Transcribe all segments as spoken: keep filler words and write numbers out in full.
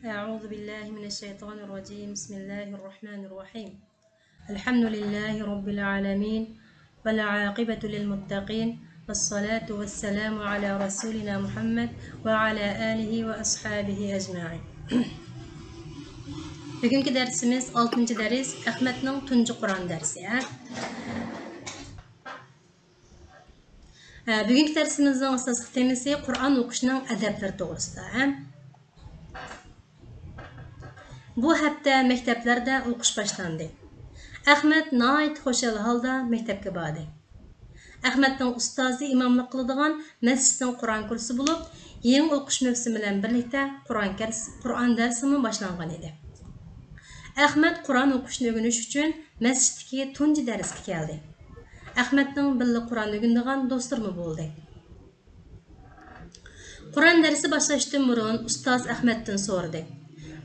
أعوذ بالله من الشيطان الرجيم. بسم الله الرحمن الرحيم. الحمد لله رب العالمين. والعاقبة للمتقين. والصلاة والسلام على رسولنا محمد وعلى آله وأصحابه أجمعين. بۈگۈنكى دەرسىمىز ئالتىنچى دەرس، ئەخمەتنىڭ تۇنجى قۇرئان دەرسى، ھە؟ ھە، بۈگۈنكى دەرسىمىزنىڭ ئاساسلىق تېمىسى قۇرئان ئوقۇشنىڭ ئەدەپلىرى توغرىسىدا، ھە؟ بۇ ھەپتە مەكتەپلەردە ئوقۇش باشلاندى. ئەخمەت ناھايىتى خۇشال ھالدا مەكتەپكە باردى. ئەخمەتنىڭ ئۇستازى ئىماملىق قىلىدىغان مەسچىتنىڭ قۇرئان كۇرسى بولۇپ، يېڭى ئوقۇش مەۋسۇمى بىلەن بىرلىكتە قۇرئان كەرس-، قۇرئان دەرسىمۇ باشلانغان ئىدى. ئەخمەت قۇرئان ئوقۇشنى ئۆگىنىش ئۈچۈن مەسچىتتىكى تۇنجى دەرسكە كەلدى. ئەخمەتنىڭ بىللە قۇرئان ئۆگىنىدىغان دوستلىرىمۇ بولدى. قۇرئان دەرسى باشلاشتىن بۇرۇن ئۇستاز ئەخمەتتىن سورىدى: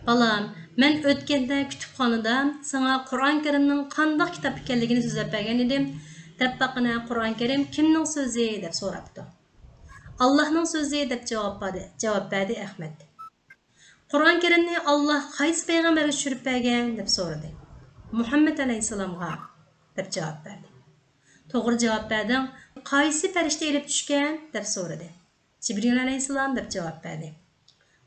«بالام، مەن ئۆتكەندە كۇتۇپخانىدا ساڭا قۇرئان كەرىمنىڭ قانداق كىتاب ئىكەنلىكىنى سۆزلەپ بەرگەن ئىدىم. دەپ باققىنا، قۇرئان كەرىم كىمنىڭ سۆزى؟» دەپ سوراپتۇ. «ئاللاھنىڭ سۆزى» دەپ جاۋاب بەردى، جاۋاب بەردى ئەخمەت. «قۇرئان كەرىمنى ئاللاھ قايسى پەيغەمبەرگە چۈشۈرۈپ بەرگەن؟» دەپ سورىدى. «مۇھەممەد ئەلەيھىسسالامغا» دەپ جاۋاب بەردى. «توغرا جاۋاب بەردىڭ. قايسى پەرىشتە ئېلىپ چۈشكەن؟» دەپ سورىدى. «جىبرىئىل ئەلەيھىسسالام» دەپ جاۋاب بەردى.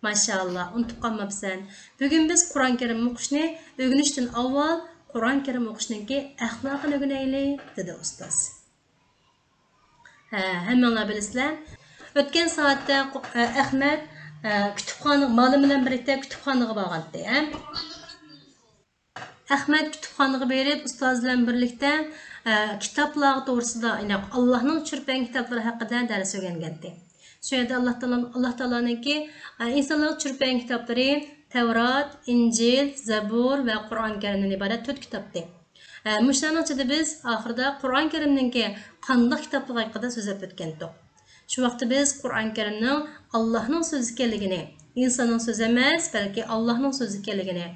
«ماشائاللاھ، ئۇنتۇپ قالماپسەن. بۈگۈن بىز قۇرئان كەرىم ئوقۇشنى ئۆگىنىشتىن ئاۋۋال قۇرئان كەرىم ئوقۇشنىڭكى ئەخلاقىنى ئۆگىنەيلى» دېدى ئۇستاز. ھە، ھەممىڭلار بىلىسىلەر. ئۆتكەن سائەتتە قۇ-، ئە، ئەخمەت، ئە، كۇتۇپخانا، مالىم بىلەن بىرلىكتە كۇتۇپخانىغا بارغانتى، ھە؟ ئەخمەت كۇتۇپخانىغا بېرىپ، ئۇستاز بىلەن بىرلىكتە، ئە، كىتابلار توغرىسىدا، يەنى ئاللاھنىڭ چۈشۈرۈپ بەرگەن كىتابلىرى ھەققىدە دەرس ئۆگەنگەنتى. شۇ يەردە ئاللاھ تائالا، ئاللاھ تائالانىڭكى، ئە، ئىنسانلارغا چۈشۈرۈپ بەرگەن كىتابلىرى تەۋرات، ئىنجىل، زەبۇر ۋە قۇرئان كەرىمدىن ئىبارەت تۆت كىتابتى. ئە، مۇشۇلارنىڭ ئىچىدە بىز ئاخىرىدا قۇرئان كەرىمنىڭكى قانداق كىتابلىقى ھەققىدە سۆزلەپ ئۆتكەنتۇق. شۇ ۋاقىتتا بىز قۇرئان كەرىمنىڭ ئاللاھنىڭ سۆزى ئىكەنلىكىنى، ئىنساننىڭ سۆزى ئەمەس، بەلكى ئاللاھنىڭ سۆزى ئىكەنلىكىنى،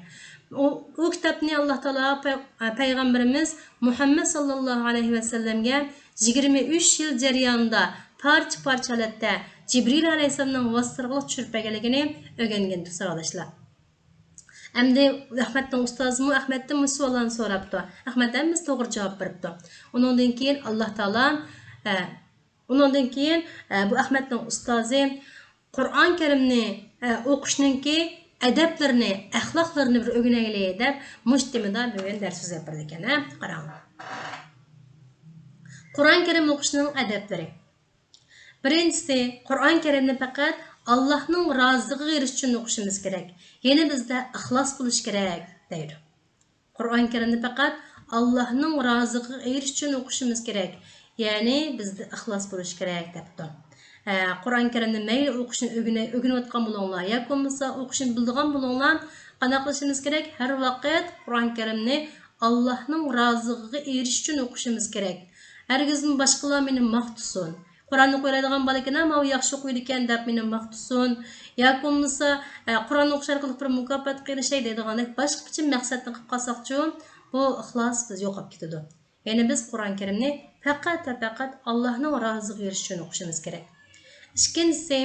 ئۇ، ئۇ كىتابنى ئاللاھ تائالا پەي-، پەيغەمبىرىمىز مۇھەممەد ساللاللاھۇ ئەلەيھى ۋەسەللەمگە يىگىرمە ئۈچ يىل جەريانىدا پارچە-پارچە ھالەتتە جىبرىئىل ئەلەيھىسسالامنىڭ ۋاسىتىسى ئارقىلىق چۈشۈرۈپ بەرگەنلىكىنى ئۆگەنگەنتۇق، ساۋاقداشلار. ئەمدى ئەخمەتنىڭ ئۇستازىمۇ ئەخمەتتىن مۇشۇ سوئاللارنى سوراپتۇ. ئەخمەت ھەممىسى توغرا جاۋاب بېرىپتۇ. ئۇنىڭدىن كېيىن ئاللاھ تائالا، ئە، ئۇنىڭدىن كېيىن، ئە، بۇ ئەخمەتنىڭ ئۇستازى قۇرئان كەرىمنى، ئە، ئوقۇشنىڭكى ئەدەپلىرىنى، ئەخلاقلىرىنى بىر ئۆگىنەيلى دەپ، مۇشۇ تېمىدا بۈگۈن دەرس سۆزلەپ بېرىدىكەن، ھە؟ قاراڭلار. قۇرئان كەرىم ئوقۇشنىڭ ئەدەپلىرى. بىرىنچىسى، قۇرئان كەرىمنى پەقەت ئاللاھنىڭ رازىلىقىغا ئېرىشىش ئۈچۈن ئوقۇشىمىز كېرەك. يەنى بىزدە ئىخلاس بولۇشى كېرەك، دەيدۇ. قۇرئان كەرىمنى پەقەت ئاللاھنىڭ رازىلىقىغا ئېرىشىش ئۈچۈن ئوقۇشىمىز كېرەك. يەنى بىزدە ئىخلاس بولۇشى كېرەك، دەپتۇ. ھە، قۇرئان كەرىمنى مەيلى ئوقۇشنى ئۆگىنە-، ئۆگىنىۋاتقان بولۇڭلار ياكى بولمىسا ئوقۇشنى بىلىدىغان بولۇڭلار، قانداق قىلىشىمىز كېرەك؟ ھەر ۋاقىت قۇرئان كەرىمنى ئاللاھنىڭ رازىلىقىغا ئېرىشىش ئۈچۈن ئوقۇشىمىز كېرەك. ھەرگىزمۇ باشقىلار مېنى ماختىسۇن. قۇرئان ئوقۇيالايدىغان بالىكەن، ماۋۇ ياخشى ئوقۇيدىكەن دەپ مېنى ماختىسۇن. ياكى بولمىسا، ئە، قۇرئان ئوقۇش ئارقىلىق بىر مۇكاپاتقا ئېرىشەي دەيدىغاندەك باشقا بىچىم مەقسەتنى قىلىپ قالساقچۇ، بۇ ئىخلاس بىز يوقاپ كېتىدۇ. يەنى بىز قۇرئان كەرىمنى پەقەت ۋە پەقەت ئاللاھنىڭ رازىلىقىغا ئېرىشىش ئۈچۈن ئوقۇشىمىز كېرەك. ئىككىنچىسى،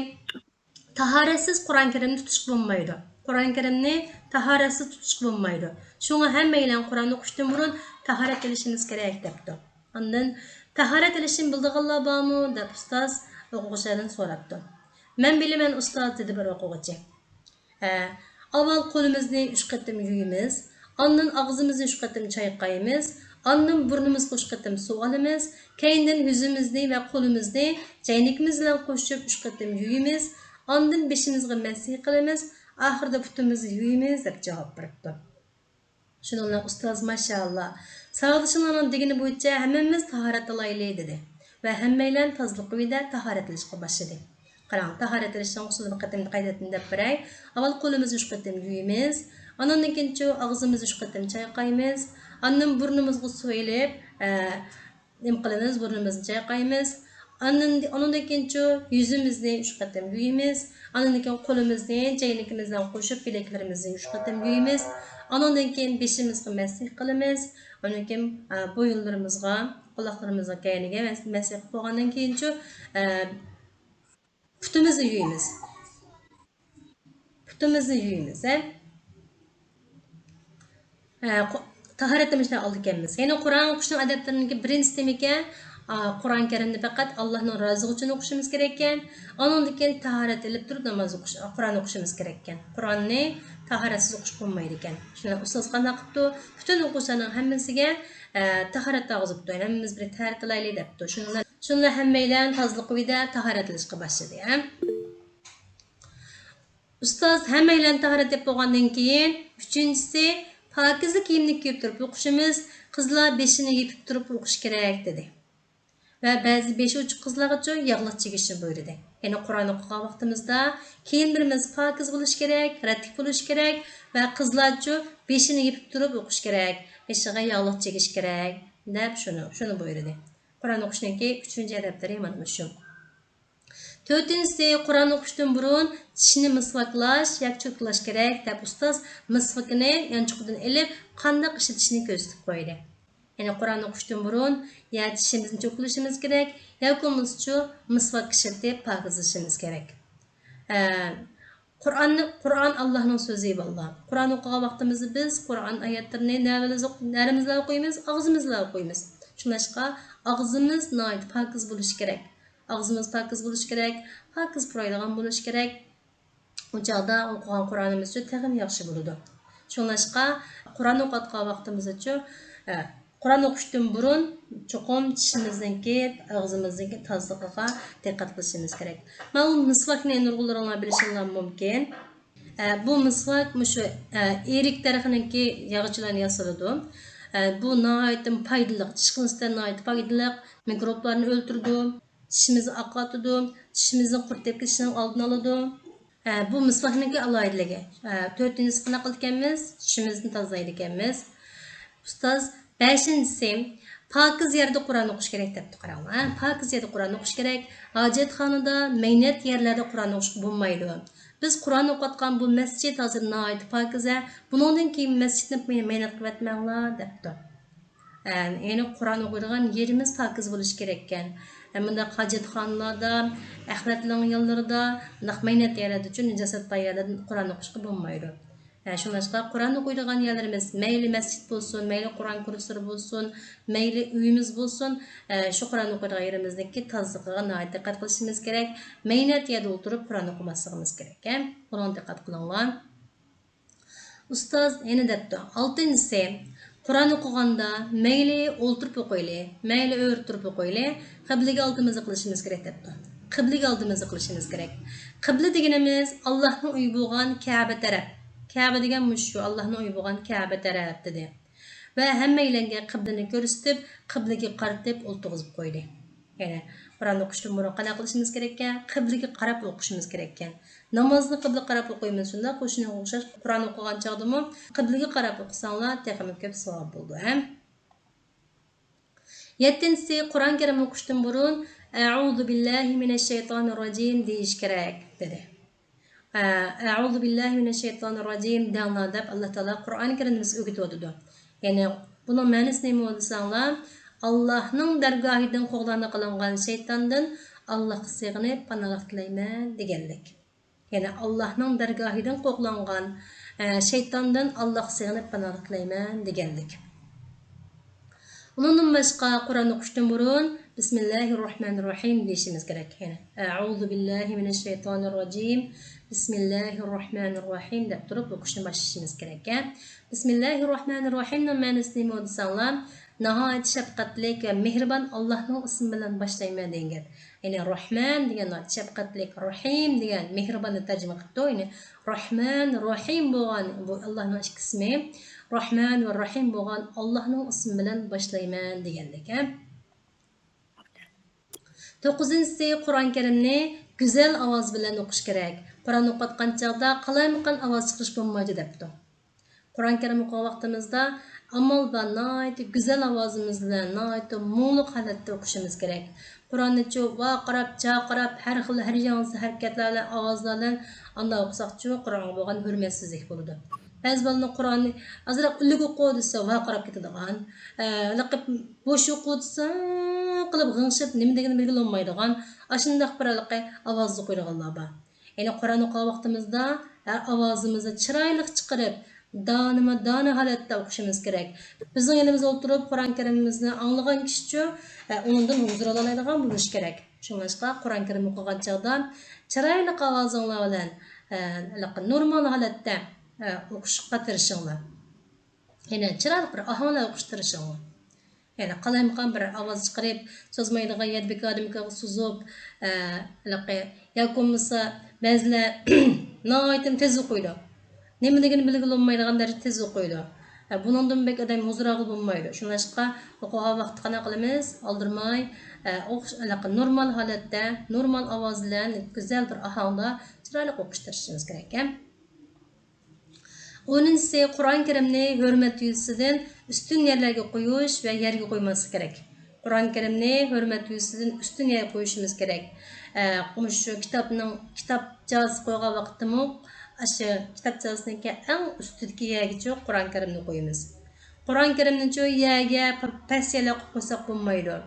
تاھارەتسىز قۇرئان كەرىمنى تۇتۇشقا بولمايدۇ. قۇرئان كەرىمنى تاھارەتسىز تۇتۇشقا بولمايدۇ. شۇڭا ھەممەيلەن قۇرئان ئوقۇشتىن بۇرۇن تاھارەت ئېلىشىمىز كېرەك، دەپتۇ. ئاندىن، تاھارەت ئېلىشنى بىلىدىغانلار بارمۇ؟ دەپ ئۇستاز ئوقۇغۇچىلاردىن سوراپتۇ. مەن بىلىمەن، ئۇستاز، دېدى بىر ئوقۇغۇچى. ھە، ئاۋۋال قولىمىزنى ئۈچ قېتىم يۇيىمىز، ئاندىن ئاغزىمىزنى ئۈچ قېتىم چايقايمىز، ئاندىن بۇرنىمىزغا ئۈچ قېتىم سۇ ئالىمىز، كەينىدىن يۈزىمىزنى ۋە قولىمىزنى چەينىكىمىز بىلەن قوشۇپ ئۈچ قېتىم يۇيىمىز، ئاندىن بېشىمىزغا مەسىھ قىلىمىز، ئاخىرىدا پۇتىمىزنى يۇيىمىز، دەپ جاۋاب بېرىپتۇ. شۇنىڭ بىلەن ئۇستاز، ماشائاللا، ساۋاقدىشىڭلارنىڭ دېگىنى بويىچە ھەممىمىز تاھارەت ئالايلى، دېدى ۋە ھەممەيلەن تازىلىق ئۆيىدە تاھارەت ئېلىشقا باشلىدى. قاراڭ، تاھارەت ئېلىشنىڭ ئۇسۇلىنى بىر قېتىم قايتىدىن دەپ بېرەي. ئاۋۋال قولىمىزنى ئۈچ قېتىم يۇيىمىز، ئاندىن كېيىنچۇ ئاغزىمىزنى ئۈچ قېتىم چايقايمىز، ئاندىن بۇرنىمىزغا سۇ ئېلىپ، ئە، نېمە قىلىمىز، بۇرنىمىزنى چايقايمىز. ئاندىن، ئۇنىڭدىن كېيىنچۇ يۈزىمىزنى ئۈچ قېتىم يۇيىمىز. ئاندىن كېيىن قولىمىزنى چەينىكىمىز بىلەن قوشۇپ بىلەكلىرىمىزنى ئۈچ قېتىم يۇيىمىز. ئاندىن كېيىن بېشىمىزغا مەسىھ قىلىمىز. ئاندىن كېيىن، ئە، بويۇنلىرىمىزغا، قۇلاقلىرىمىزنىڭ كەينىگە مەس-، مەسىھ قىلىپ بولغاندىن كېيىنچۇ، ئە، پۇتىمىزنى يۇيىمىز. پۇتىمىزنى يۇيىمىز، ھە؟ ھە، قۇ-، تاھارەتنى مۇشۇنداق ئالىدىكەنمىز. يەنى قۇرئان ئوقۇشنىڭ ئادەپلىرىنىڭكى بىرىنچىسى نېمىكەن؟ ئا، قۇرئان كەرىمنى پەقەت ئاللانىڭ رازىلىقى ئۈچۈن ئوقۇشىمىز كېرەككەن. ئانىڭدىن كېيىن تاھارەت ئېلىپ تۇرۇپ ناماز ئوقۇش، قۇرئان ئوقۇشىمىز كېرەككەن. قۇرئاننى تاھارەتسىز ئوقۇش بولمايدىكەن. شۇنى ئۇستاز قانداق قىپتۇ؟ پۈتۈن ئوقۇغۇچىلارنىڭ ھەممىسىگە، ئە، تاھارەت ئالغۇزۇپتۇ. ھەممىمىز بىر تاھارەت ئالايلى دەپتۇ. شۇنىڭ بىلەن، شۇنىڭ بىلەن ھەممەيلەن تازىلىق ئۆيىدە تاھارەتلىنىشقا باشلىدى، ھە. ئۇستاز، ھەممەيلەن تاھارەت ئېلىپ بولغاندىن كېيىن، ئۈچىنچىسى، پاكىزە كىيىمنى كىيىپ تۇرۇپ ئوقۇشىمىز، قىزلار بېشىنى يېپىپ تۇرۇپ ئوقۇش كېرەك، دېدى. ۋە بەزى بېشى ئوچۇق قىزلارغىچۇ ياغلىق چىگىشنى بۇيرۇدى. يەنى قۇرئان ئوقۇغان ۋاقتىمىزدا كىيىملىرىمىز پاكىز بولۇشى كېرەك، رەتلىك بولۇشى كېرەك ۋە قىزلارچۇ بېشىنى يېپىپ تۇرۇپ ئوقۇشى كېرەك، بېشىغا ياغلىق چىگىشى كېرەك، دەپ شۇنى، شۇنى بۇيرۇدى. قۇرئان ئوقۇشنىڭكى ئۈچىنچى ئادەپلىرى مانا مۇشۇ. تۆتىنچىسى، قۇرئان ئوقۇشتىن بۇرۇن چىشنى مىسۋاكلاش ياكى چوكىلاش كېرەك، دەپ ئۇستاز مىسۋىكىنى يانچۇقىدىن ئېلىپ، قانداق ئىشلىتىشنى كۆرسىتىپ قويدى. يەنى قۇرئان ئوقۇشتىن بۇرۇن يا چىشىمىزنى چوكىلىشىمىز كېرەك، ياكى بولمىسىچۇ مىسۋاك ئىشلىتىپ پاكىزلىشىمىز كېرەك. ئە، قۇرئاننى، قۇرئان ئاللاھنىڭ سۆزى، بالىلار. قۇرئان ئوقۇغان ۋاقتىمىزدا بىز قۇرئان ئايەتلىرىنى نەرىمىزدە ئوق-، نەرىمىزدە ئوقۇيمىز، ئاغزىمىزدا ئوقۇيمىز. شۇڭلاشقا ئاغزىمىز ناھايىتى پاكىز بولۇشى كېرەك. ئاغزىمىز پاكىز بولۇشى كېرەك، پاكىز پۇرايدىغان بولۇشى كېرەك. ئۇ چاغدا ئوقۇغان قۇرئانىمىزچۇ تېخىمۇ ياخشى بولىدۇ. شۇڭلاشقا قۇرئان ئوقۇۋاتقان ۋاقتىمىزدىچۇ، ئە، قۇرئان ئوقۇشتىن بۇرۇن چوقۇم چىشىمىزنىڭكى، ئاغزىمىزنىڭكى تازىلىقىغا دىققەت قىلىشىمىز كېرەك. مانا بۇ مىسۋاكنى نۇرغۇنلىرىڭلار بىلىشىڭلار مۇمكىن. ئە، بۇ مىسۋاك مۇشۇ، ئە، ئېرىك دەرىخىنىڭكى ياغىچىلىرىدىن ياسىلىدۇ. ئە، بۇ ناھايىتى پايدىلىق، چىشقا نىسبەتەن ناھايىتى پايدىلىق، مىكروبلارنى ئۆلتۈرىدۇ، چىشىمىزنى ئاقارتىدۇ، چىشىمىزنىڭ قۇرۇپ كېتىشىنىڭ ئالدىنى ئالىدۇ. ھە، بۇ مىسۋاكنىڭكى ئالاھىدىلىكى. ھە، تۆتىنچىسى قانداق قىلىدىكەنمىز؟ چىشىمىزنى تازىلايدىكەنمىز. ئۇستاز، بەشىنچىسى، پاكىز يەردە قۇرئان ئوقۇش كېرەك دەپتۇ، قاراڭلار. ھە، پاكىز يەردە قۇرئان ئوقۇش كېرەك. ھاجەتخانىدا، مەينەت يەرلەردە قۇرئان ئوقۇشقا بولمايدۇ. بىز قۇرئان ئوقۇۋاتقان بۇ مەسچىت ھازىر ناھايىتى پاكىزە. بۇنىڭدىن كېيىن مەسچىتنى مەينەت قىلىۋەتمەڭلار، دەپتۇ. ئە، يەنى قۇرئان ئوقۇيدىغان يېرىمىز پاكىز بولۇشى كېرەككەن. ئە، مۇنداق ھاجەتخانىلاردا، ئەخلەتلەرنىڭ يانلىرىدا، مۇنداق مەينەت يەرلەردىچۇ، نىجاسەت بار يەرلەردە قۇرئان ئوقۇشقا بولمايدۇ. ئە، شۇڭلاشقا قۇرئان ئوقۇيدىغان يەرلىرىمىز، مەيلى مەسچىت بولسۇن، مەيلى قۇرئان كۇرسلىرى بولسۇن، مەيلى ئۆيىمىز بولسۇن، ئە، شۇ قۇرئان ئوقۇيدىغان يېرىمىزنىڭكى تازىلىقىغا ناھايىتى دىققەت قىلىشىمىز كېرەك. مەينەت يەردە ئولتۇرۇپ قۇرئان ئوقۇماسلىقىمىز كېرەك، ھە؟ بۇنىڭغا دىققەت قىلىڭلار. ئۇستاز يەنە دەپتۇ، ئالتىنچىسى، قۇرئان ئوقۇغاندا مەيلى ئولتۇرۇپ ئوقۇيلى، مەيلى ئۆرە تۇرۇپ ئوقۇيلى، قىبلىگە ئالدىمىزدا قىلىشىمىز كېرەك دەپتۇ. قىبلىگە ئالدىمىزدا قىلىشىمىز كېرەك. قىبلە دېگىنىمىز ئاللاھنىڭ ئۆيى بولغان كەبە تەرەپ. كەبە دېگەن مۇشۇ، ئاللاھنىڭ ئۆيى بولغان كەبە تەرەپ، دېدى. ۋە ھەممەيلەنگە قىبلىنى كۆرسىتىپ، قىبلىگە قارىتىپ ئولتۇرغۇزۇپ قويدى. يەنى قۇرئان ئوقۇشتىن بۇرۇن قانداق قىلىشىمىز كېرەككەن؟ قىبلىگە قاراپ ئوقۇشىمىز كېرەككەن. نامازنى قىبلىگە قاراپ ئوقۇيمىز، شۇنداق. شۇنىڭغا ئوخشاش قۇرئان ئوقۇغان چاغدىمۇ قىبلىگە قاراپ ئوقۇساڭلار تېخىمۇ كۆپ ساۋاب بولىدۇ، ھە؟ يەتتىنچىسى، قۇرئان كەرىم ئوقۇشتىن بۇرۇن «ئەئۇزۇ بىللاھى مىنەششەيتانىرراجىم» دېيىش كېرەك، دېدى. ئە، «ئەئۇزۇ بىللاھى مىنەششەيتانىرراجىم» دەڭلار دەپ، ئاللا تائالا قۇرئان كەرىمدە بىزگە ئۆگىتىۋاتىدۇ. يەنى بۇنىڭ مەنىسى نېمە دېسەڭلار، ئاللاھنىڭ دەرگاھىدىن قوغلاندى قىلىنغان شەيتاندىن ئاللاھقا سېغىنىپ پاناھلىق تىلەيمەن دېگەنلىك. يەنى ئاللاھنىڭ دەرگاھىدىن قوغلانغان، ئە، شەيتاندىن ئاللاھقا سېغىنىپ پاناھلىق تىلەيمەن دېگەنلىك. ئۇنىڭدىن باشقا قۇرئان ئوقۇشتىن بۇرۇن بىسمىللاھىرراھمانىرراھىم دېيىشىمىز كېرەك. يەنى «ئەئۇزۇ بىللاھى مىنەششەيتانىرراجىم، بىسمىللاھىرراھمانىرراھىم» دەپ تۇرۇپ ئوقۇشنى باشلىشىمىز كېرەك. بىسمىللاھىرراھمانىرراھىمنىڭ مەنىسى نېمە دېسەڭلار، ناھايىتى شەپقەتلىك ۋە مېھرىبان ئاللاھنىڭ ئىسمى بىلەن باشلايمەن دېگەن گەپ. يەنى راھمان دېگەن شەپقەتلىك، راھىم دېگەن مېھرىباننى تەرجىمە قىپتۇ. يەنى راھمان، راھىم بولغان بۇ ئاللاھنىڭ ئىككى ئىسمى. راھمان ۋە راھىم بولغان ئاللاھنىڭ ئىسمى بىلەن باشلايمەن دېگەنلىك، ھە. توققۇزىنچىسى، قۇرئان كەرىمنى گۈزەل ئاۋاز بىلەن ئوقۇش كېرەك. قۇرئان ئوقۇۋاتقان چاغدا قالايمىقان ئاۋاز چىقىرىش بولمايدۇ دەپتۇ. قۇرئان كەرىم ئوقۇغان ۋاقتىمىزدا ئامال بار ناھايىتى گۈزەل ئاۋازىمىز بىلەن، ناھايىتى مۇڭلۇق ھالەتتە ئوقۇشىمىز كېرەك. قۇرئاننىچۇ ۋارقىراپ، جارقىراپ، ھەر خىل، ھەر ياڭزا ھەرىكەتلەر بىلەن، ئاۋازلار بىلەن ئانداق ئوقۇساقچۇ، قۇرئانغا بولغان ھۆرمەتسىزلىك بولىدۇ. بەزى بالىلار قۇرئاننى ئازراق ئۈنلۈك ئوقۇ دېسە، ۋارقىراپ كېتىدىغان، ئە، ھېلىقى بوش ئوقۇ دېسە، قىلىپ غىڭشىپ، نېمە دېگىنىنى بىلگىلى بولمايدىغان، ئاشۇنداق بىر ھېلىقى ئاۋازدا ئوقۇيدىغانلار بار. يەنى قۇرئان ئوقۇغان ۋاقتىمىزدا، ئاۋازىمىزنى چىرايلىق چىقىرىپ، دانىمۇ دانە ھالەتتە ئوقۇشىمىز كېرەك. بىزنىڭ يېنىمىزدا ئولتۇرۇپ، قۇرئان كەرىمىمىزنى ئاڭلىغان كىشىچۇ، ئە، ئۇنىڭدىن ھۇزۇر ئالالايدىغان بولۇشى كېرەك. شۇڭلاشقا قۇرئان كەرىم ئوقۇغان چاغدا چىرايلىق ئاۋازىڭلار بىلەن، ئە، ھېلىقى نورمال ھالەتتە، ئە، ئوقۇشقا تىرىشىڭلار. يەنە چىرايلىق بىر ئاھاڭدا ئوقۇشقا تىرىشىڭلار. يەنى قالايمىقان بىر ئاۋاز چىقىرىپ، سوزمايدىغان يەردە بىكاردىن بىكارغا سوزۇپ، ئە، ھېلىقى، ياكى بولمىسا بەزىلەر ناھايىتى تېز ئوقۇيدۇ. نېمە دېگىنى بىلگىلى بولمايدىغان دەرىجىدە تېز ئوقۇيدۇ. ئە، بۇنىڭدىن بەك ئادەم ھۇزۇر ئالغىلى بولمايدۇ. شۇڭلاشقا ئوقۇغان ۋاقىتتا قانداق قىلىمىز؟ ئالدىرىماي، ئە، ئوقۇش، ھېلىقى نورمال ھالەتتە، نورمال ئاۋاز بىلەن، گۈزەل بىر ئاھاڭدا چىرايلىق ئوقۇشقا تىرىشىشىمىز كېرەك، ھە؟ ئونىنچىسى، قۇرئان كەرىمنى ھۆرمەت يۈزىسىدىن ئۈستۈن يەرلەرگە قويۇش ۋە يەرگە قويماسلىق كېرەك. قۇرئان كەرىمنى ھۆرمەت يۈزىسىدىن ئۈستۈن يەرگە قويۇشىمىز كېرەك. ئە، مۇشۇ كىتابنىڭ، كىتابچاسىغا قويغان ۋاقىتتىمۇ، ئاشۇ كىتابچاسىنىڭكى ئەڭ ئۈستىدىكى يەرگىچۇ قۇرئان كەرىمنى قويىمىز. قۇرئان كەرىمنىچۇ يەرگە، پ-، پەس يەرلەرگە قويساق بولمايدۇ.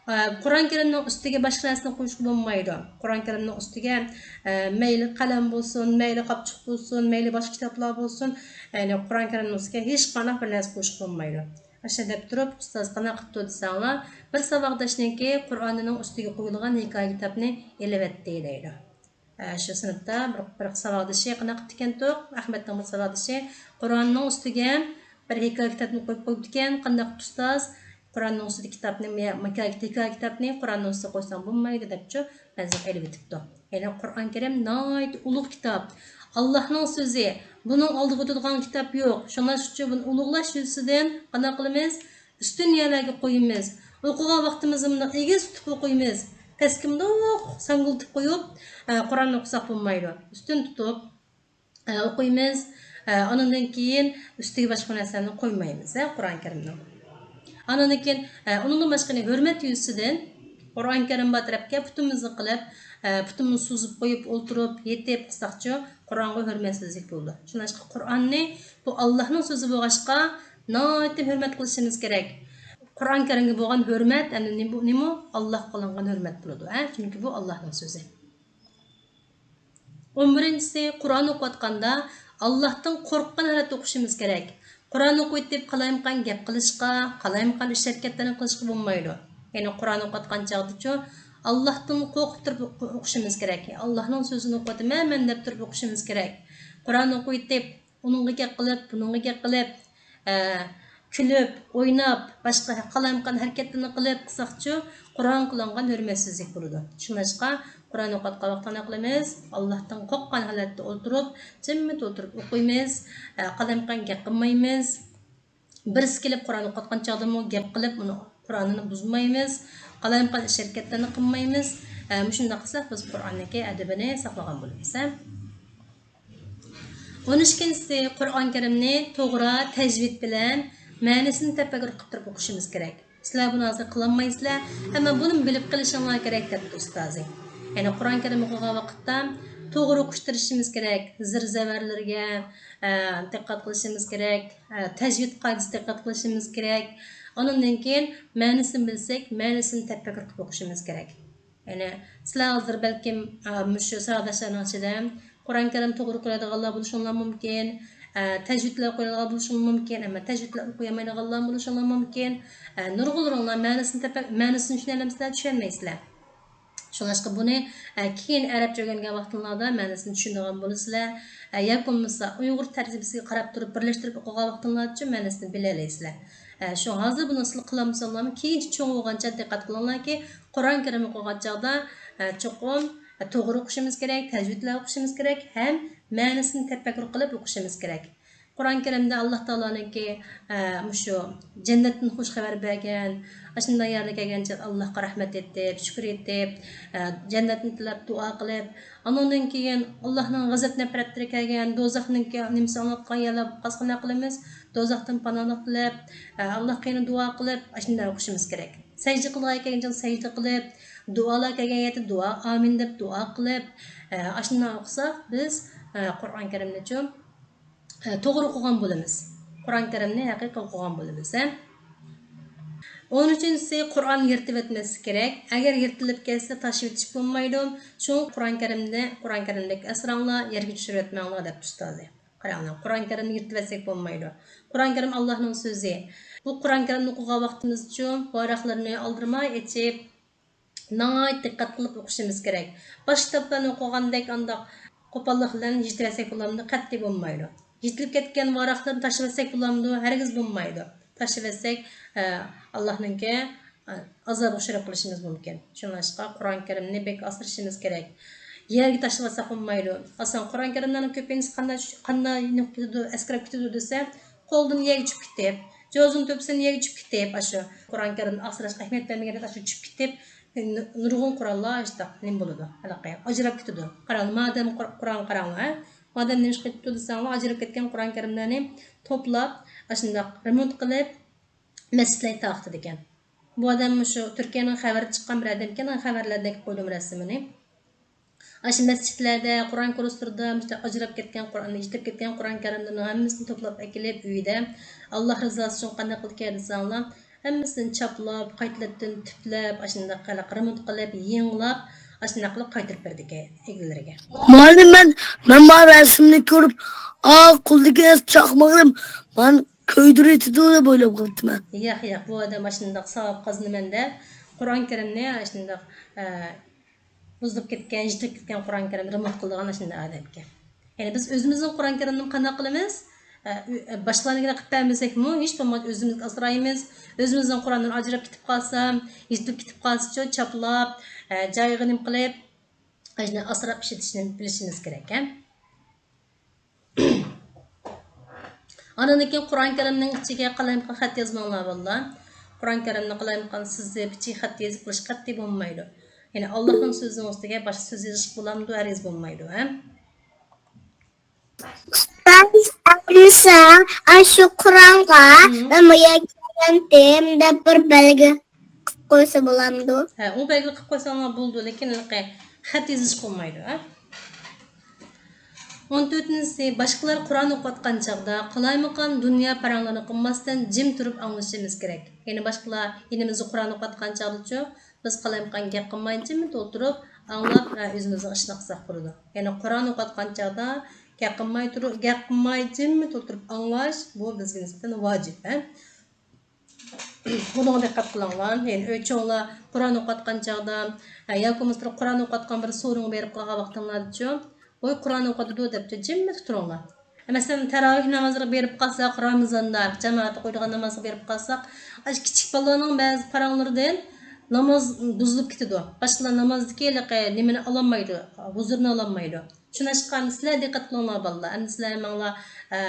ئە، قۇرئان كەرىمنىڭ ئۈستىگە باشقا نەرسىنى قويۇشقا بولمايدۇ. قۇرئان كەرىمنىڭ ئۈستىگە، ئە، مەيلى قەلەم بولسۇن، مەيلى قاپچۇق بولسۇن، مەيلى باشقا كىتابلار بولسۇن، يەنى قۇرئان كەرىمنىڭ ئۈستىگە ھېچقانداق بىر نەرسە قويۇشقا بولمايدۇ. ئاشۇ دەپ تۇرۇپ، ئۇستاز قانداق قىپتۇ دېسەڭلار، بىر ساۋاقداشنىڭكى قۇرئانىنىڭ ئۈستىگە قويۇلغان ھېكايە كىتابنى ئېلىۋەتتى دەيدۇ. ئە، شۇ سىنىپتا بىر، بىر ساۋاقدىشى قانداق قىپتىكەنتۇق، ئەخمەتنىڭ بىر ساۋاقدىشى قۇرئاننىڭ ئۈستىگە بىر ھېكايە كىتابنى قويۇپ قويۇپتىكەن. قانداق ئۇستاز، قۇرئاننىڭ ئۈستىدە كىتابنى، ھېكايە كىتابنى قۇرئاننىڭ ئۈستىگە قويساڭ بولمايدۇ دەپچۇ، مەن سىزگە ئېلىۋېتىپتۇ. يەنى قۇرئان كەرىم ناھايىتى ئۇلۇغ كىتاب. ئاللاھنىڭ سۆزى. بۇنىڭ ئالدىغا ئۆتىدىغان كىتاب يوق. شۇڭلاشقا بۇنى ئۇلۇغلاش يۈزىسىدىن قانداق قىلىمىز؟ ئۈستۈن يەرلەرگە قويىمىز. ئوقۇغان ۋاقتىمىزدا مۇنداق ئېگىز تۇتۇپ ئوقۇيمىز. پەسكە مۇنداق ساڭگىلىتىپ قويۇپ، ئە، قۇرئاننى ئوقۇساق بولمايدۇ. ئۈستۈن تۇتۇپ، ئە، ئوقۇيمىز. ئە، ئانىڭدىن كېيىن ئۈستىگە باشقا نەرسىلەرنى قويمايمىز، ھە، قۇرئان كەرىمنىڭ. ئانىڭدىن كېيىن، ئە، ئۇنىڭدىن باشقا يەنە ھۆرمەت يۈزىسىدىن قۇرئان كەرىم بار تەرەپكە پۇتىمىزنى قىلىپ، ئە، پۇتىمىزنى سوزۇپ قويۇپ ئولتۇرۇپ، يېتىپ قىلساقچۇ، قۇرئانغا ھۆرمەتسىزلىك بولىدۇ. شۇڭلاشقا قۇرئاننى، بۇ ئاللاھنىڭ سۆزى بولغاچقا، ناھايىتى ھۆرمەت قىلىشىمىز كېرەك. قۇرئان كەرىمگە بولغان ھۆرمەت، ئەمدى نېمە بۇ؟ نېمە بۇ؟ ئاللاھقا قىلىنغان ھۆرمەت بولىدۇ، ھە؟ چۈنكى بۇ ئاللاھنىڭ سۆزى. ئون بىرىنچىسى، قۇرئان ئوقۇۋاتقاندا ئاللاھتىن قورققان ھالەتتە ئوقۇشىمىز كېرەك. قۇرئان ئوقۇۋېتىپ، قالايمىقان گەپ قىلىشقا، قالايمىقان ئىش ھەرىكەتلەرنى قىلىشقا بولمايدۇ. يەنى قۇرئان ئوقۇۋاتقان چاغدىچۇ، ئاللاھتىن قورقۇپ تۇرۇپ ئوقۇ-، ئوقۇشىمىز كېرەك. ئاللاھنىڭ سۆزىنى ئوقۇۋاتىمەن مەن دەپ تۇرۇپ ئوقۇشىمىز كېرەك. قۇرئان ئوقۇۋېتىپ، ئۇنىڭغا گەپ قىلىپ، بۇنىڭغا گەپ قىلىپ، ئە، كۈلۈپ، ئويناپ، باشقا قالايمىقان ھەرىكەتلەرنى قىلىپ قىلساقچۇ، قۇرئانغا قىلىنغان ھۆرمەتسىزلىك بولىدۇ. شۇڭلاشقا قۇرئان ئوقۇۋاتقان ۋاقىتتا نېمە قىلىمىز؟ ئاللاھتىن قورققان ھالەتتە ئولتۇرۇپ، جىممىدە ئولتۇرۇپ ئوقۇيمىز، ئە، قالايمىقان گەپ قىلمايمىز. بىرسى كېلىپ قۇرئان ئوقۇۋاتقان چاغدىمۇ گەپ قىلىپ، ئۇنى قۇرئانىنى بۇزمايمىز. قالايمىقان ئىش ھەرىكەتلەرنى قىلمايمىز. ئە، مۇشۇنداق قىلساق، بىز قۇرئاننىڭكى ئەدىبىنى ساقلىغان بولىمىز، ھە. ئون ئىككىنچىسى، قۇرئان كەرىمنى توغرا تەجۋىد بىلەن مەنىسىنى تەپەككۇر قىلىپ تۇرۇپ ئوقۇشىمىز كېرەك. سىلەر بۇنى ھازىر قىلالمايسىلەر، ئەمما بۇنى بىلىپ قېلىشىڭلار كېرەك، دەپتۇ ئۇستازى. يەنى قۇرئان كەرىم ئوقۇغان ۋاقىتتا توغرا ئوقۇش تىرىشىشىمىز كېرەك، زىر زەۋەرلىرىگە، ئە، دىققەت قىلىشىمىز كېرەك، ئە، تەجۋىد قائىدىسىگە دىققەت قىلىشىمىز كېرەك. ئۇنىڭدىن كېيىن مەنىسىنى بىلسەك، مەنىسىنى تەپەككۇر قىلىپ ئوقۇشىمىز كېرەك. يەنى سىلەر ھازىر بەلكىم، ئا، مۇشۇ ساۋاقداشلارنىڭ ئىچىدە قۇرئان كەرىم توغرا ئوقۇيدىغانلار بولۇشۇڭلار مۇمكىن، ئا، تەجۋىد بىلەن ئوقۇيدىغان بولۇشۇڭلار مۇمكىن، ئەمما تەجۋىد بىلەن ئوقۇيالمايدىغانلار بولۇشۇڭلار مۇمكىن. ئا، نۇرغۇنلىرىڭلار مەنىسىنى تەپە-، مەنىسىنى چۈشىنەلمەيسىلەر، چۈشەنمەيسىلەر. شۇڭلاشقا بۇنى، ئا، كېيىن ئەرەبچە ئۆگەنگەن ۋاقتىڭلاردا مەنىسىنى چۈشىنىدىغان بولىسىلەر. ئا، ياكى بولمىسا ئۇيغۇر تەرجىمىسىگە قاراپ تۇرۇپ بىرلەشتۈرۈپ ئوقۇغان ۋاقتىڭلاردىچۇ مەنىسىنى بىلەلەيسىلەر. ئا، شۇ ھازىر بۇنى سىلەر قىلالمىساڭلارمۇ كېيىنچە چوڭ بولغانچە دىققەت قىلىڭلاركى، قۇرئان كەرىم ئوقۇغان چاغدا، ئە، چوقۇم، ئە، توغرا ئوقۇشىمىز كېرەك، تەجۋىد بىلەن ئوقۇشىمىز كېرەك ھەم مەنىسىنى تەپەككۇر قىلىپ ئوقۇشىمىز كېرەك. قۇرئان كەرىمدە ئاللا تائالانىڭكى، ئە، مۇشۇ جەننەتتىن خۇش خەۋەر بەرگەن، ئاشۇنداق يەرلەرگە كەلگەنچە ئاللاغا رەھمەت ئېيتىپ، شۈكۈر ئېيتىپ، ئە، جەننەتنى تىلەپ دۇئا قىلىپ، ئانىڭدىن كېيىن ئاللانىڭ غەزەپ نەپرەتلىرى كەلگەن، دوزاخنىڭكى نېمىسى ئاڭلاتقان يەرلەر قالسا قانداق قىلىمىز؟ دوزاختىن پاناھلىق تىلەپ، ئە، ئاللاغا يەنە دۇئا قىلىپ، ئاشۇنداق ئوقۇشىمىز كېرەك. سەجدە قىلغان كەلگەن سەجدە قىلىپ، دۇئالار كەلگەن يەردە دۇئا، ئامىن دەپ دۇئا قىلىپ، ئە، ئاشۇنداق ئوقۇساق، بىز، ئە، قۇرئان كەرىمنىچۇ، ئە، توغرا ئوقۇغان بولىمىز. قۇرئان كەرىمنى ھەقىقىي ئوقۇغان بولىمىز، ھە. ئون ئۈچىنچىسى، قۇرئان يىرتىۋەتمەسلىك كېرەك. ئەگەر يىرتىلىپ كەتسە، تاشلىۋېتىش بولمايدۇ. شۇڭا قۇرئان كەرىمنى، قۇرئان كەرىمدىكى ئەسرارنى يەرگە چۈشۈرۈۋەتمەڭلار، دەپتۇ ئۇستازى. قاراڭلار، قۇرئان كەرىمنى يىرتىۋەتسەك بولمايدۇ. قۇرئان كەرىم ئاللانىڭ سۆزى. بۇ قۇرئان كەرىمنى ئوقۇغان ۋاقتىمىزدىچۇ، ۋاراقلىرىنى ئالدىرىماي ئېچىپ، ناھايىتى دىققەت قىلىپ ئوقۇشىمىز كېرەك. باشقا كىتابلارنى ئوقۇغاندەك ئانداق قوپاللىق بىلەن يىرتىۋەتسەك بولامدۇ؟ قەتئىي بولمايدۇ. يىرتىلىپ كەتكەن ۋاراقلىرىنى تاشلىۋەتسەك بولامدۇ؟ ھەرگىز بولمايدۇ. تاشلىۋەتسەك، ئە، ئاللانىڭكى، ئە، ئازابىغا ئۇچراپ قېلىشىمىز مۇمكىن. شۇڭلاشقا قۇرئان كەرىمنى بەك ئاسرىشىمىز كېرەك. يەرگە تاشلىۋەتسەك بولمايدۇ. ئاسان قۇرئان كەرىملەرنىڭ كۆپىنچىسى قانداق، قانداق كېتىدۇ، ئەسكىرەپ كېتىدۇ دېسە، قولدىن يەرگە چۈشۈپ كېتىپ، جوزىنىڭ تۆپىسىدىن يەرگە چۈشۈپ كېتىپ، ئاشۇ قۇرئان كەرىمنى ئاسراشقا ئەھمىيەت بەرمىگەندەك ئاشۇ چۈشۈپ كېتىپ، نۇرغۇن قۇرئانلار ئاشۇنداق نېمە بولىدۇ، ھېلىقى ئاجراپ كېتىدۇ. قاراڭلار، مادەم قۇر-، قۇرئان قاراڭلار، ھە؟ مادەم نېمە ئىش قىلىپتۇ دېسەڭلار، ئاجراپ كەتكەن قۇرئان كەرىملەرنى توپلاپ، ئاشۇنداق رېمونت قىلىپ، مەسچىتلەرگە تارقىتىدىكەن. بۇ ئادەم مۇشۇ تۈركىيەنىڭ خەۋىرى چىققان بىر ئادەمكەن، خەۋەرلەردە ئەكىپ قويدۇم رەسىمىنى. ئاشۇ مەسچىتلەردە، قۇرئان كۇرسلىرىدا مۇشۇنداق ئاجراپ كەتكەن قۇرئان، يىتىپ كەتكەن قۇرئان كەرىملىرىنىڭ ھەممىسىنى توپلاپ ئەكېلىپ ئۆيىدە، ئاللا رىزاسى ئۈچۈن قانداق قىلىدىكەن دېسەڭلار، ھەممىسىنى چاپلاپ، قايتىلىرىدىن تۈپلەپ، ئاشۇنداق قىلىپ، رېمونت قىلىپ، يېڭىلاپ، ئاشۇنداق قىلىپ قايتۇرۇپ بېرىدىكەن ئىگىلىرىگە. مۇئەللىم، مەن، مەن مانا رەسىمنى كۆرۈپ، ئا، قولدىكى چاقمىقىم مانا كۆيدۈرۈۋېتىدۇ دەپ ئويلاپ قاپتىمەن. ياق، ياق، بۇ ئادەم ئاشۇنداق ساۋاب قازىنىمەن دەپ، قۇرئان كەرىمنى ئاشۇنداق، ئە، بۇزۇلۇپ كەتكەن، يىتىپ كەتكەن قۇرئان كەرىمنى رېمونت قىلىدىغان ئاشۇنداق ئادەمكەن. يەنى بىز ئۆزىمىزنىڭ قۇرئان كەرىمىنى قانداق قىلىمىز؟ ئە، ئۆ-، ئە، باشقىلارنىڭكىنى قىلىپ بەرمىسەكمۇ، ھېچ بولمىغاندا ئۆزىمىزگە ئاسرايمىز. ئۆزىمىزنىڭ قۇرئاندىن ئاجراپ كېتىپ قالسا، يىتىپ كېتىپ قالسىچۇ، چاپلاپ، ئە، جايىغا نېمە قىلىپ، ئاشۇنى ئاسراپ ئىشلىتىشنى بىلىشىمىز كېرەك، ھە؟ ئاندىن كېيىن قۇرئان كەرىمنىڭ ئىچىگە قالايمىقان خەت يازماڭلار، بالىلار. قۇرئان كەرىمنى قالايمىقان سىزىپ، كىچىك خەت يېزىپ قىلىش قەتئىي بولمايدۇ. يەنى ئاللاھنىڭ سۆزىنىڭ ئۈستىگە باشقا سۆز يېزىشقا بولامدۇ؟ ھەرگىز بولمايدۇ، ھە؟ ئۇستاز، ئەمىسە ئاشۇ قۇرئانغا مم. مەن بۇ يەرگە كەلگەنتىم دەپ بىر بەلگە قىلىپ قويسا بولامدۇ؟ ھە، ئۇ بەلگە قىلىپ قويساڭلار بولىدۇ، لېكىن ھېلىقى خەت يېزىش بولمايدۇ، ھە؟ ئون تۆتىنچىسى، باشقىلار قۇرئان ئوقۇۋاتقان چاغدا قالايمىقان دۇنيا پاراڭلىرىنى قىلماستىن جىم تۇرۇپ ئاڭلىشىمىز كېرەك. يەنى باشقىلار يېنىمىزدا قۇرئان ئوقۇۋاتقان چاغدىچۇ، بىز قالايمىقان گەپ قىلماي جىممىت ئولتۇرۇپ ئاڭلاپ، ئە، ئۆزىمىزنىڭ ئىشىنى قىلساق بولىدۇ. يەنى قۇرئان ئوقۇۋاتقان چاغدا گەپ قىلماي تۇرۇپ، گەپ قىلماي جىممىت ئولتۇرۇپ ئاڭلاش، بۇ بىزگە نىسبەتەن ۋاجىپ، ھە؟ بۇنىڭغا دىققەت قىلىڭلار. يەنى ئۆي چوڭلار قۇرئان ئوقۇۋاتقان چاغدا، ھە، ياكى بولمىسا قۇرئان ئوقۇۋاتقان بىر سورۇنغا بېرىپ قالغان ۋاقتىڭلاردىچۇ، ۋاي، قۇرئان ئوقۇۋاتىدۇ دەپچۇ جىممىت تۇرۇڭلار. مەسىلەن، تەراۋىھ نامازىغا بېرىپ قالساق، رامىزاندا جامائەتتە قويىدىغان نامازغا بېرىپ قالساق، ئاشۇ كىچىك بالىلارنىڭ بەزى پاراڭلىرىدىن ناماز بۇزۇلۇپ كېتىدۇ. باشقىلار نامازدىكى ھېلىقى نېمىنى ئالالمايدۇ، ھۇزۇرنى ئالالمايدۇ. شۇڭلاشقا ئەمدى سىلەر دىققەت قىلىڭلار بالىلار. ئەمدى سىلەر ماڭلا، ئە،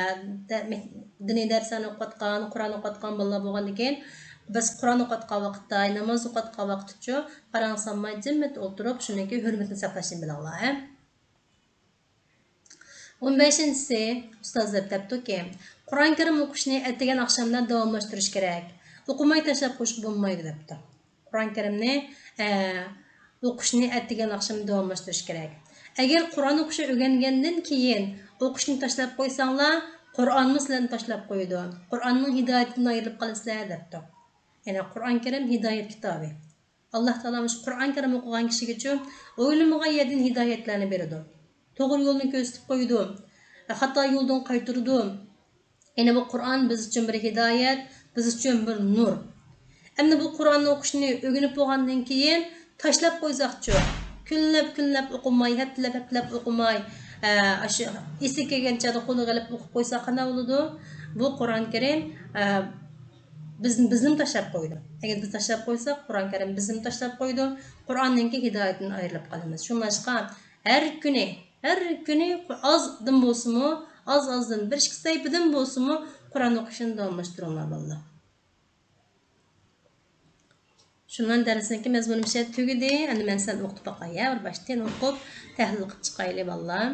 دە-، مەك-، دىنىي دەرسلەرنى ئوقۇۋاتقان، قۇرئان ئوقۇۋاتقان بالىلار بولغاندىكىن، بىز قۇرئان ئوقۇۋاتقان ۋاقىتتا، ناماز ئوقۇۋاتقان ۋاقىتتىچۇ پاراڭ سالماي جىممىت ئولتۇرۇپ، شۇنىڭكى ھۆرمىتىنى ساقلاشنى بىلىڭلار، ھە. ئون بەشىنچىسى، ئۇستازلار دەپتۇكى، قۇرئان كەرىم ئوقۇشنى ئەتىگەن ئاخشامدا داۋاملاشتۇرۇش كېرەك. ئوقۇماي تاشلاپ قويۇشقا بولمايدۇ دەپتۇ. قۇرئان كەرىمنى، ئە، ئوقۇشنى ئەتىگەن ئاخشام داۋاملاشتۇرۇش كېرەك. ئەگەر قۇرئان ئوقۇشنى ئۆگەنگەندىن كېيىن ئوقۇشنى تاشلاپ قويساڭلار، قۇرئانمۇ سىلەرنى تاشلاپ قويىدۇ. قۇرئاننىڭ ھىدايىتىدىن ئايرىلىپ قالىسىلەر دەپتۇ. يەنى قۇرئان كەرىم ھىدايەت كىتابى. ئاللا تائالا مۇشۇ قۇرئان كەرىم ئوقۇغان كىشىگىچۇ ئويلىمىغان يەردىن ھىدايەتلەرنى بېرىدۇ. توغرا يولنى كۆرسىتىپ قويىدۇ. خاتا يولدىن قايتۇرىدۇ. يەنى بۇ قۇرئان بىز ئۈچۈن بىر ھىدايەت، بىز ئۈچۈن بىر نۇر. ئەمدى بۇ قۇرئاننى ئوقۇشنى ئۆگىنىپ بولغاندىن كېيىن تاشلاپ قويساقچۇ؟ كۈنلەپ، كۈنلەپ ئوقۇماي، ھەپتىلەپ، ھەپتىلەپ ئوقۇماي، ئە، ئاشۇ ئېسىگە كەلگەن چاغدا قولىغا ئېلىپ ئوقۇپ قويسا قانداق بولىدۇ؟ بۇ قۇرئان كەرىم، ئە، بىز، بىزنىمۇ تاشلاپ قويىدۇ. ئەگەر بىز تاشلاپ قويساق، قۇرئان كەرىم بىزنىمۇ تاشلاپ قويىدۇ. قۇرئاننىڭكى ھىدايىتىدىن ئايرىلىپ قالىمىز. شۇڭلاشقا ھەر كۈنى، ھەر كۈنى ئازدىن بولسىمۇ، ئاز-ئازدىن بىر ئىككى سەھىپىدىن بولسىمۇ قۇرئان ئوقۇشنى داۋاملاشتۇرۇڭلار، بالىلار. شۇنىڭ دەرسنىڭكى مەزمۇنى مۇشۇ يەردە تۈگىدى. ئەمدى مەن سىلەرنى ئوقۇتۇپ باقاي، يا، بىر باشتىن ئوقۇپ، تەھلىل قىلىپ چىقايلى، بالىلار.